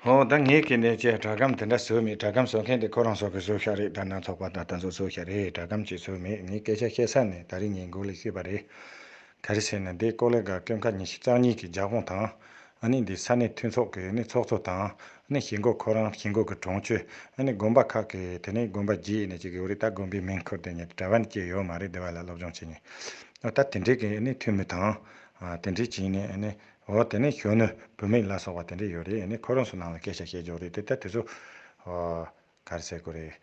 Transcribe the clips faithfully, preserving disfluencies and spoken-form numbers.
ཨོ་ད་ངས་གི་ནས་ཀྱི་སྒྲ་སྒམ་དེ་འདྲ་བཟོས་མེད། སྒྲ་སྒམ་བཟོ་མཁན་དེ་ཁོ་རང་ཚོ་གི་བཟོ་ཤག་རེད། ད་ནང་ཚོགས་པ་དང་ད་ཚོ་བཟོ་ཤག་རེད། སྒྲ་སྒམ་ཅིག་བཟོས་མེད། ངས་སྐད་ཆ་བཤད་ས་ནས་ད་རིང་ངས་མགོ་ལ་བཤད་པ་རེད། ག་རེ་ཟེར་ན་འདི་ཀོ་ལི་གྷལ་སྐྱོན་ཁ་ཉི་ཤུ་རྩ་གཉིས་ཀྱི་རྒྱབ་དཔུང་དང་། ཨ་ནི་འདི་ས་གནས་མཐུན་ཚོགས་ཀྱི་ཨ་ནི་ཚོགས་གཙོ་དང་། ཨ་ནི་ཞི་འགོ་ཁོ་རང་ཞི་འགོ་གི་གྲོང་ཆོས། ཨ་ནི་དགོན་པ་ཁག་གི་དེ་ནས་དགོན་པ་བརྒྱད་ནས་ཅིག་གི་ཡོད་རེད། ད་དགོན་པའི་མིང་ཁུར་དེ་ངས་གྲྭ་པ་ནས་སྐྱེས་ཡོད་མ་རེད། འདི་བ་ལ་སློབ་སྦྱོང་བྱེད་ཉིན། ཨ་ད་དེ་འདྲའི་གི་ཨ་ནི་འཐུས་མི་དང་། ཨ་དེ་འདྲའི་བྱས་ནས་ཨ་ནི་འོ་དེ་ནས་གཞོན་ནུ་བུད་མེད་ལ་སོགས་པ་དེ་འདྲ་ཡོད་རེད། ཨ་ནི་ཁོ་རང་ཚོ་ནང་ལ་སྐད་ཆ་བཤད་རྒྱུ་རེད། དེ་ད་དེ་ཚོ་ཨ་ག་རེ་ཟེར་དགོས་རེད།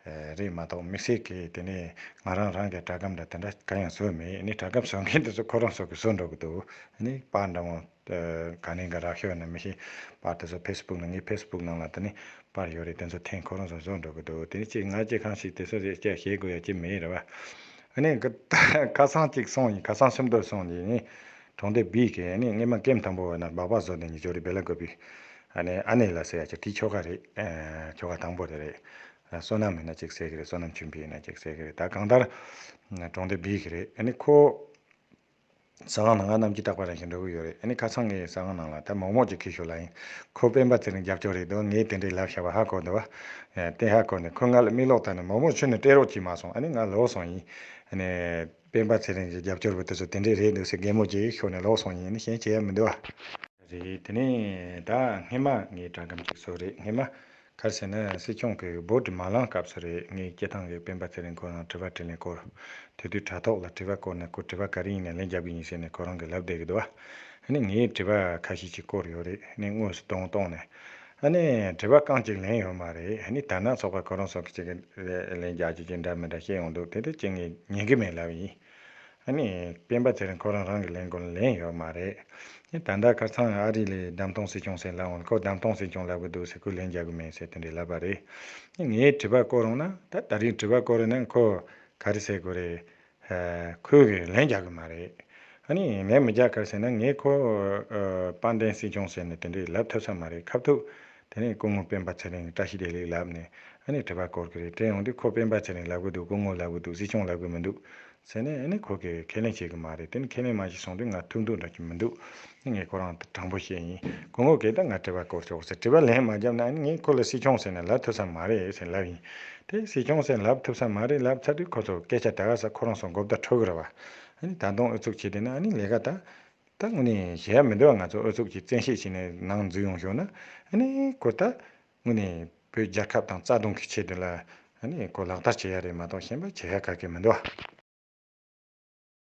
ཨ་རེད་མ་གཏོགས་དམིགས་བསལ་གྱི་དེ་ནས་ང་རང་རང་གི་སྒྲ་སྒམ་འདྲ་དེ་འདྲ་གང་ཡང་བཟོས་མེད། ཨ་ནི་སྒྲ་སྒམ་བཟོ་མཁན་དེ་ཚོ་ཁོ་རང་ཚོ་གི་བཟོ་འགྲོ་གི་འདུག་ཨ་ནི་པར་འདྲ་མོ་ཨ་ག་ནས་ག་རག་ཤོད་ན་མི་ཤེས། པར་དེ་ཚོ་ཕེ་སི་བུག་ནང་། ངའི་ཕེ་སི་བུག་ནང་ལ་དེ་ནས་པར་ཡོད་རེད། དེ་ཚོ་འཐེན་ཁོ་རང་ཚོ་བཟོ་འགྲོ་གི་འདུག་དེ་ནས་ཅིག་ང་ཅིག་གང་ཞིག་དེ་ཚོ་ཟེར་ཅིག་བྱེད་དགོས་ཡ་ཅིག་མེད་རེད་བ། ཨ་ནི་ཁ་སང་ཅིག་སོང་ཡིན། ཁ་སང་སུམ་མདོར་སོང་ཡིན། ཨ་ནི་གྲོང་སྡེ་བིའི་གི་ཨ་ནི་སྔས་མ་ཀེམ་དང་པོ་བ་ན་སྦག་སྦག་བཟོ་ནས་ཉི་ཇོ་རི་སྦེ་ལ་དགོས་པའི་ཨ་ནི་ཨ་ནེ་ལ་ཟེར་ཡ་ཅིག་དེའི་ཁྱོ་ག་རེད། ཨ་ཁྱོ་ག་དང་པོ་དེ་རེད། བསོད་ནམས་ཡིན་ན་ཅིག་ཟེར་གི་རེད། བསོད་ནམས་ཆོས་འཕེལ་ཡིན་ན་ཅིག་ཟེར་གི་རེད། ད་གང་ལྟར་གྲོང་སྡེ་བིའི་གི་རེད། ཨ་ནི་ཁོ་ཟ་ཁང་ནང་ང་ནམ་རྒྱུན་རྟག་པར་རང་བཞིན་འགྲོ་གི་ཡོད་རེད། ཨ་ནི་ཁ་སང་ངའི་ཟ་ཁང་ནང་ལ་ད་མོག་མོག་ཅིག་ཁྱེར་ཤོག་ལབ་ཡིན། ཁོ་སྤེན་པ་ཚེ་རིང་རྒྱབ་སྐྱོར་རེད་འདུག་ངས་དེ་འདྲའི་ལབ་བཞག་པ་ཧ་གོ་འདུག་བ། དེ་ཧ་གོ་ནས་ཁོ་ང་ལ་མིག་ལོག་བལྟས་ནས་མོག་མོག་ཁྱོན་ནས་སྤྲད་རོགས་བྱེད་མ་སོང་། ཨ་ནི་ང་ལོག་སོང་ཡིན། ཨ་ནི་སྤེན་པ་ཚེ་རིང་གི་རྒྱབ་སྐྱོར་བ་དེ་ཚོ་དེ་འདྲས་རེད་འདུག་ཟེར་གད་མོ་བརྗེས་ཤོར་ནས་ལོག་སོང་ཡིན། ཨ་ནི་གཞན་བྱེད་ཡ་མི་འདུག་བ། རེད། དེ་ནས་ད་སྔས་མ་ངས་སྒྲ་སྒམ་ཅིག་བཟོས་རེད། སྔས་མ་ག་རེ་ཟེར་ན་སྲིད་སྐྱོང་གི་བོད་དུ་མ་ལངས་སྐབས་སུ་རེད། ངས་སྐྱེ་ཐང་གི་སྤེན་པ་ཚེ་རིང་ཁོ་རང་དྲི་བ་དྲིས་ལན་སྐོར་དེ་དུས་དྲ་ཐོག་ལ་དྲི་བ་བཀོད་ནས་ཁོ་དྲི་བ་ག་རེ་ཡིན་ནའི་ལན་རྒྱག་གི་ཡིན་ཟེར་ནས་ཁོ་རང་གིས་ལབ་བསྡད་ཀྱི་འདུག་བ། ཨ་ནི་ངས་དྲི་བ་ཁ་ཤས་ཅིག་བསྐོར་ཡོད་རེད། ཨ་ནི་དངོས་སུ་གཏོང་གཏོང་ནས། ཨ་ནི་དྲི་བ་རྐང་གཅིག་ལན་ཡོད་མ་རེད། ཨ་ནི་ད་ནང་ཚོགས་པ་ཁོ་རང་ཚོ་གི་ཅིག་ལན་རྒྱག་ཅིག་ཅིག་འདྲ་མི་འདྲ་བཤད་ཡོང་འདུག་དེ་དུས་ཅིག་ངས་ཉན་གི་མེད་ལབ་ཡིན། ཨ་ནི་སྤེན་པ་ཚེ་རིང་ཁོ་རང་རང་གི་ལན་ཁོ་ལན་ཡོད་མ་རེད། ཨ་ནི་ད་ལྟ་ཁ་སང་ཨ་རི་ལ་བདམས་ཐོན་སྲིད་སྐྱོང་ཟེར་ལབ་འོང་། ཁོ་བདམས་ཐོན་སྲིད་སྐྱོང་ལབ་གི་འདུག་ཟེར། ཁོས་ལན་རྒྱག་གི་མེད་ཟེར་དེ་འདྲ་ལབ་པ་རེད། ཨ་ནི་ངས་དྲི་བ་བཀོད་རུང་ན་ད་ད་རིང་དྲི་བ་བཀོད་རུང་ན་ཁོ་ག་རེ་ཟེར་དགོས་རེད། ཨ་ཁོས་གི་ལན་རྒྱག་གི་མ་རེད། ཨ་ནི་ལན་མི་རྒྱག་ག་རེ་ཟེར་ན་ངས་ཁོ་ཨ་དཔལ་ལྡན་སྲིད་སྐྱོང་ཟེར་ནས་དེ་འདྲའི་ལབ་ཐུབ་ས་མ་རེད། ཁ་ཐུག་དེ་ནས་སྐུ་ངོ་སྤེན་པ་ཚེ་རིང་བཀྲ་ཤིས་བདེ་ལེགས་ལབ་ནས་ཨ་ནི་དྲི་བ་བསྐོར་གི་རེད། དྲན་ཡོང་དུས་ཁོ་སྤེན་པ་ཚེ་རིང་ལབ་གི་འདུག་སྐུ་ངོ་ལབ་གི་འདུག་སྲིད་སྐྱོང་ལབ་གི་མི་འདུག་ཟེར་ནས་ཨ་ནི་ཁོ་གིས་ཁས་ལེན་བྱེད་གི་མ་རེད། དེ་ནི་ཁས་ལེན་མ་བྱས་སོང་དུས་ང་ཐུག་འདུག་འདྲ་གི་མི་འདུག་ངས་ཁོ་རང་དྲང་པོ་བཤད་ཡིན། སྐུ་ངོ་གིས་ད་ང་དྲི་བ་བསྐོར་ཆོག་ཟེར། དྲི་བ་ལན་མ་བརྒྱབ་ན་ཨ་ནི་ངས་ཁོ་ལ་སྲིད་སྐྱོང་ཟེར་ནས་ལབ་ཐུབ་ས་མ་རེད་ཟེར་ལབ་ཡིན། དེ་སྲིད་སྐྱོང་ཟེར་ལབ་ཐུབ་ས་མ་རེད་ལབ་ཚར་དུས་ཁོ་ཚོ་སྐད་ཆ་ད་ག་ས་ཁོ་རང་ཚོ་མགོ་བརྡ་འཕྲོད་གི་རེད་བ། ཨ་ནི་ད་དུང་ཨུ་ཚུགས་བྱས་བསྡད་ན་ཨ་ནི་ལས་ཀ་ད་ད་དངོས་གནས་བྱེད་ཡ་མི་འདུག་བ། ང་ཚོ་ཨུ་ཚུགས་ཀྱིས་བཙན་ཤེད་བྱས་ནས་ནང་འཛུལ་ཡོང་ཤོག་ན་ཨ་ནི་ཁོ་ད་དངོས་གནས་བོད་རྒྱལ་ཁབ་དང་རྩ་དོན་གྱི་ཆེད་དུ་ལ་ཨ་ནི་ཁོ་ལག་བསྟར་བྱེད་ཡ་རེད་མ་གཏོགས་གཞན་པ་བྱེད་ཡ་ག་གེ་མི་འདུག་བ།